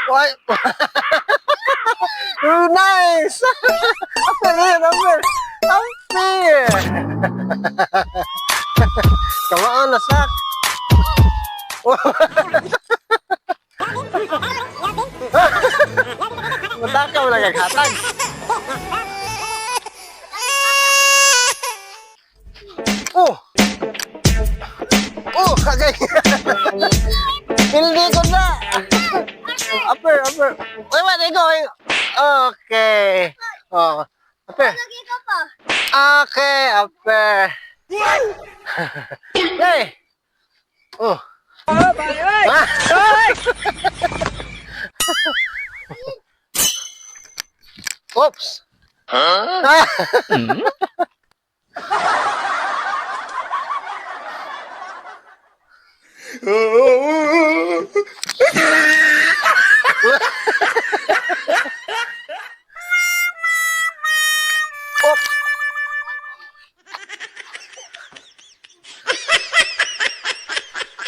Why? Nice! Upper here, upper! Upper! Come on, nasak! Matakaw lang ang hatag. Oh! Oh, kagay! Hindi ko na! Upper, upper. Wait, wait, go, go. Okay. Oh, upper. Lagi ko pa. Okay, upper. Hey! Oh. Ah! Oops. Huh? Oops.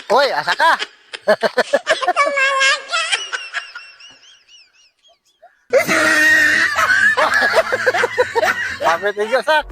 Uy, asa ka? Kapit ninyo, sak.